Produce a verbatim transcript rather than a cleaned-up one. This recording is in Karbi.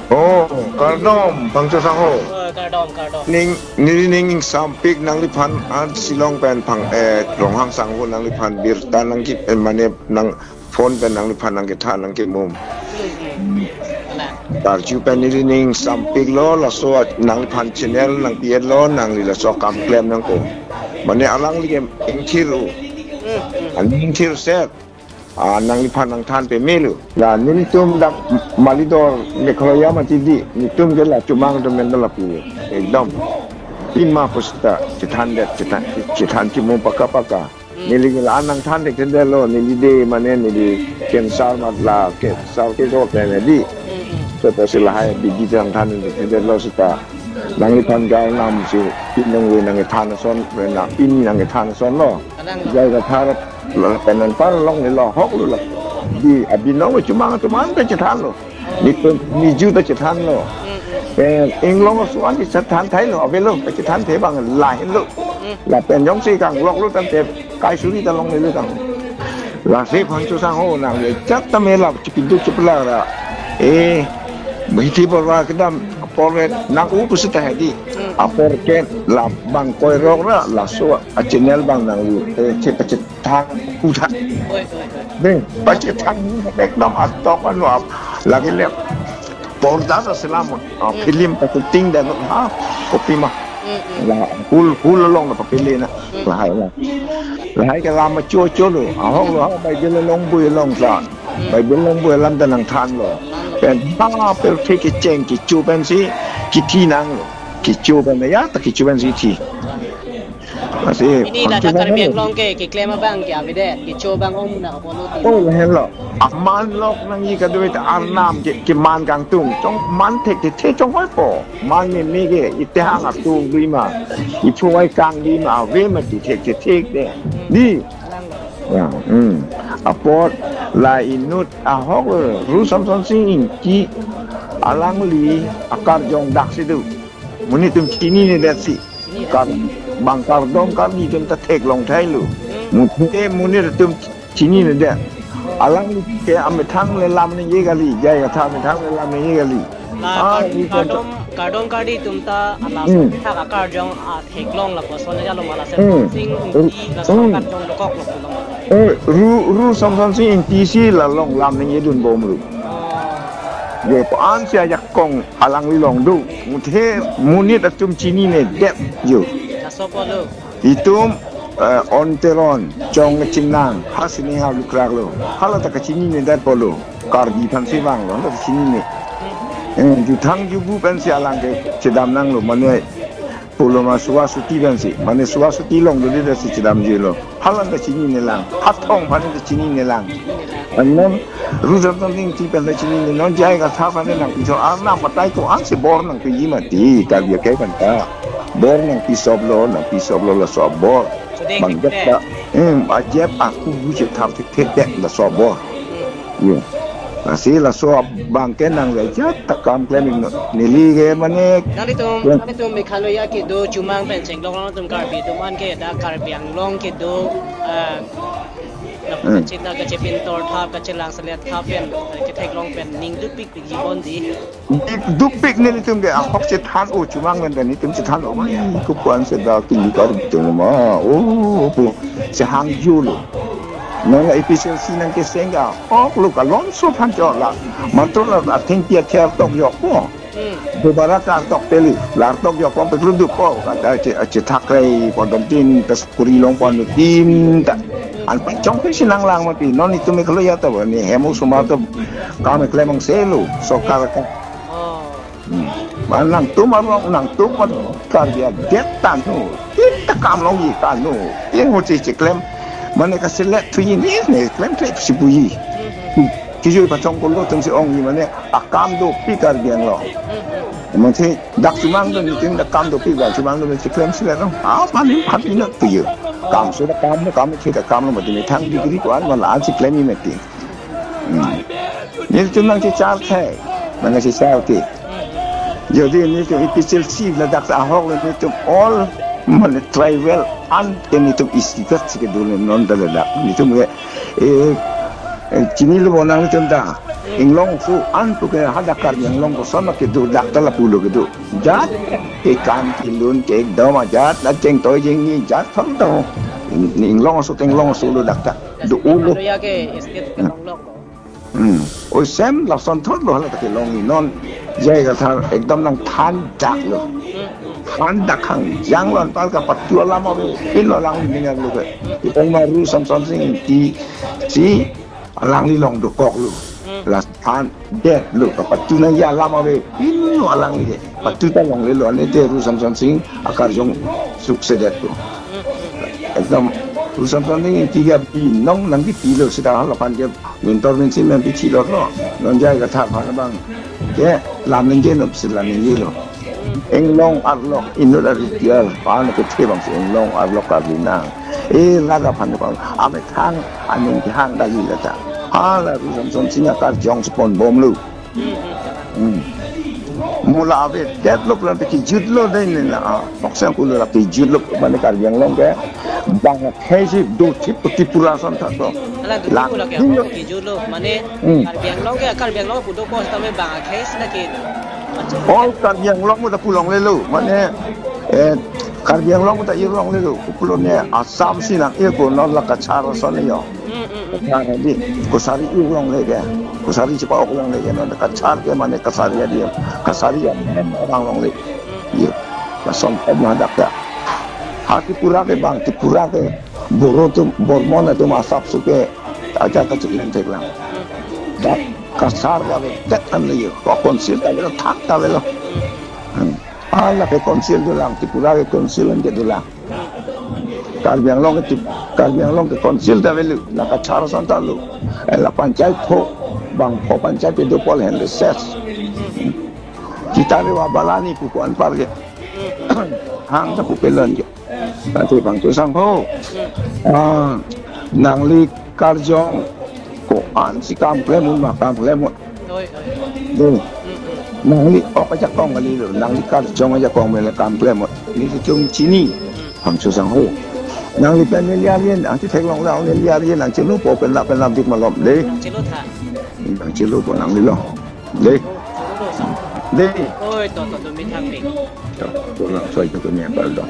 Oh, kardom, Phangcho sangho. Oh, kardom, kardom. Ning, neli ning ingsampik nangliphan an Shillong pen phang, eh, Ronghang sangho nangliphan birta nangke, eh, mane nang phone pen nangliphan nangkethan nangkemum. Hmm, hmm. Ala. Karju pen neli ning ingsampiklo, laso nangliphan channel nangpi-etlo, nangli laso kam klem nangkok. Mane alangli ke ingthir-o. Hmm, hmm. An ingthir set. Ah, nangliphan nangthan pemelo. La nelitum dak Malidor Meghalaya mati di, nelitum ke la Chomang atum pen lapu. Ekdom. Pima pusita, chethandet, chethan, chethan chimum paka paka. Hmm. Neli ke la nangthan thekthedetlo, neli de mane neli cancer mat la, cancer ke dot ne di. Hmm, hmm. So, pasi lahai bidi nangthan thekthedetlo sita. Nangliphan ke arnam si, pinongve nangkethan ason, na pini nangkethan asonlo. Kalang. Jai kathar, la pen anpar longle lo, ahoklo la. Di, abinong Chomang atum an ta chethanlo. Nelitum, niju ta chethanlo. Hmm, hmm. Eh, inglong aso an ta chethan thailo, avelo, ta chethan the abang lahenlo. Hmm. Lapen jongsi kangloklo tangte, kai suri ta longlelo tang. Lasi Phangcho sangho nang le chat ta mela chipintu chipla ra. Eh, Hithi Borwa kedam apor ke nang-o pusita hedi. Hmm. Apor ke labang koirok ra laso a channel abang nanglu, eh, che pachethang hutha. Oi, oi, oi. Dei, pachethang ekdom atok anu ap. Lagi le porda ta selam, ah, hmm, film pa shooting dan ha, kopima. Hmm, hmm. La hall, hall along la papele na. Hmm. Lahai la. Lahai ke lam acho acho lo. Ahoklo ha Bible along bui along sa. Hmm. Bible along bui alam ta nangthanlo. Pen ha pel the kecheng kecho pensi kithi nanglo. Kecho pen ya ta kecho pensi thi. Lasi pini la Phangcho ta Karbi sangho. Anglong ke, keklem abang ke avedet, kecho abang ong na apolo ti. Oh, lahenlo. Aman lok nangji kadokave ta arnam ke, keman kangtung. Chong man thekthe chongvaipo. Man meme ke, ite hang atung dui ma. Iphu vai kang dui ma, ave mati thekthe te. Di. Ya, hmm. Apot la inut ahok, Ru Samson Sing Ingti alangli akarjong daksi do. Monit atum chininedetsi. Kar, bang kardom Karbi atum ta theklong thailo. Muthe monit atum chininedet. Alangli ke amethang le lam ningje kali, jai katha amethang le lam ningje kali. La ah, kar-, ini kardom, kardom Karbi atum ta ala hmm, thak akarjong a theklong lapuson jalo ma la Samson Sing Ingti laso hmm, akarjong dokok lo pulo ma. Eh, Ru, Ru Samson Sing Ingti si la long lam ningjedun bom lo. Oh. Jo, ko-an si ajakong alangli long do. Muthe monit atum chininedet jo. Laso pulo. Itum, eh, On Teron, Chong Chinang, ha sini ha lukrak lo. Hala ta kachininedet pulo. Karbi aphan si vanglo, ta kachinine. Eh, juthang jubu pensi alang ke chedam nanglo, mane pulo ma suwa suti pensi, mane suwa suti long dodedetsi chedamjilo. Hala ta chininelang, hathong aphan ta chininelang. Anon, Ru Samson Sing Ingti pen ta chinine, non jai katha aphan nangpiso, arnam batai ko-an si bor nangpiji mati, Karbi akai aphan ta. Bor nangpisoplo, nangpisoplo laso abor. Sudeng bang tik jep te. Ta, hmm, ajep aku bu chetap thekthe laso abor. Hmm. Yo. Lasi laso abang ke nang le jat ta kam klem neli ke mane. Nanglitum, ya, nanglitum Meghalaya kedo, Chomang pen chenglok nangtum Karbi atum an ke dak Karbi Anglong kedo, ah, hmm, kachita kachepintor thap, kachelang selet thap pen, eh, ketheklong pen ning dupik pik jibon di. Dupik nelitum ke ahok chethan-o Chomang pen nelitum chethan-o. Ai, ko-an si dak tinggi Karbi atum ma. Oh, pu. Si hangjo lo. Non la A P H L C nangkeseng ke ahoklo, kalonso aphan chot la. Matro la athengpi athe artok jokpo. Hmm. Dobara ta artok peli. La artok jokpo peklu dupo. Kata che, chethak rei pondam tin tas kuri long pon tin ta. An pachong pe sinang lang mati. Non itum Meghalaya ta bani hem osomar ta kam klem angse lo. Sorkar ka. Oh. Hmm. Ma nangtum arong nangtum ma Karbi adet tangho. Kita kam longji tangho. Yang ho che che klem. Mane kaselet thuji ne ne klem tre si puji. Kijui pachong kolo atum si ongji mane akam dopik Karbi Anglong. Mane dak Chomang do nitin dak kam dopik dak Chomang do si klem selet no. Ah, paling paling nak puji. Kam so dak kam kam che dak kam lo mati methang degree ko-an ma la-an si klemji mati. Hmm. Nelitum nangchechar thai, nangchechar ke. Jodi nelitum A P H L C ladak ta ahok le nelitum all mane tribal an ke nelitum istikat si kedo le non ta ladak. Nelitum ke, eh, eh, chinilo bonang nelitum ta. Inglong aso an tu ke hadak Karbi Anglong koson ma kedo dak ta lapulo kedo. Jat ke kan kilun ke ekdom ajat la chengtoi jengni jat thom to. Inglong aso ke Inglong aso lo dak ta. Do ulo. Ado ya ke state ke longlok ko. Hmm. Oi sem lason thot lo hala ta kelong ni non. Jai Kathar ekdom nang than dak lo. Hmm. Than dak hang jang lon pal ka patu alam ave. In lo lang ni ngar lo ke. Ipong ma Ru Samson Sing Ingti si alangli long dokok lo. Hmm. La than det lo ka patu nangji alam ave. In lo alangli de. Patu ta longle lo ane te Ru Samson Sing akarjong suksedet lo. Hmm. Ekdom Ru Samson Sing Ingti ke binong nangkepi lo seta hala aphan ke mintor minsi men pithi lo lo. Non Jai Kathar aphan abang ke lam ningje nop si lam ningje lo. Inglong arlok inut aritial pan ke thebang si Inglong arlok Karbi nang. E raja aphan ke pang amethang anung kehang kali lata. Hala Ru Samson Sing akarjong si ponbom lo. Hmm. Mo la avedet lo pulang te kejut lo dei ne la. Ah, maksud aku lo la kejut lo mane Karbi Anglong ke bang akhei si do thip Tripura ason tha to. Hala do la thip lo ke kejut lo mane. Hmm. Karbi Anglong ke Karbi Anglong pu dokok seta me bang akhei si na ke. All Karbi Anglong mo ta pulongle lo mane, eh, Karbi Anglong mo ta irlongle lo. Pulo ne Assam si nang ir ko non la Kachar ason yo. Hmm, hmm, hmm. Kachar di, Kachari irlongle ke. Kachari chepa-ok longle ke non Kachar ke mane Kachari adim. Kachari adim abang longle. Ye. Lason pemah dak ya. Ha Tripura ke bang, Tripura ke Boro atum, Bormon atum asap suke aja kachik leng thek lang. Dak Kachar ke avedet an le yo. Ko council ta avelo, thak ta avelo. Hmm. Hala ke council dolang, Tripura ke council an ke dolang. Karbi Anglong ke Trip-, Karbi Anglong ke council ta avelo, la Kachar ason ta lo. Eh, la panchayat pho, bang pho panchayat ke do pol hen reses. Kita rewa balani pukuan par ke. Hang ta pupelan ke. Nanti bang tu sang ho. Ah, nangli karjong ko-an si kam klem un ma kam klem un. Oi, oi. Dei. Hmm, hmm. Nangli ok ajakong kali lo, nangli karjong ajakong mele kam klem un. Nelitum chini. Hmm. Bang tu sang ho. Nangli pen neli arjen, ang ti theklong la neli arjen, ang chelo po pen la pen la dik malom dei. Chelo tha. Ang chelo po nangli lo. Dei. Dei. Oi, to, to, to, mi thang mi. To, to lang soi to ko ni apa dong.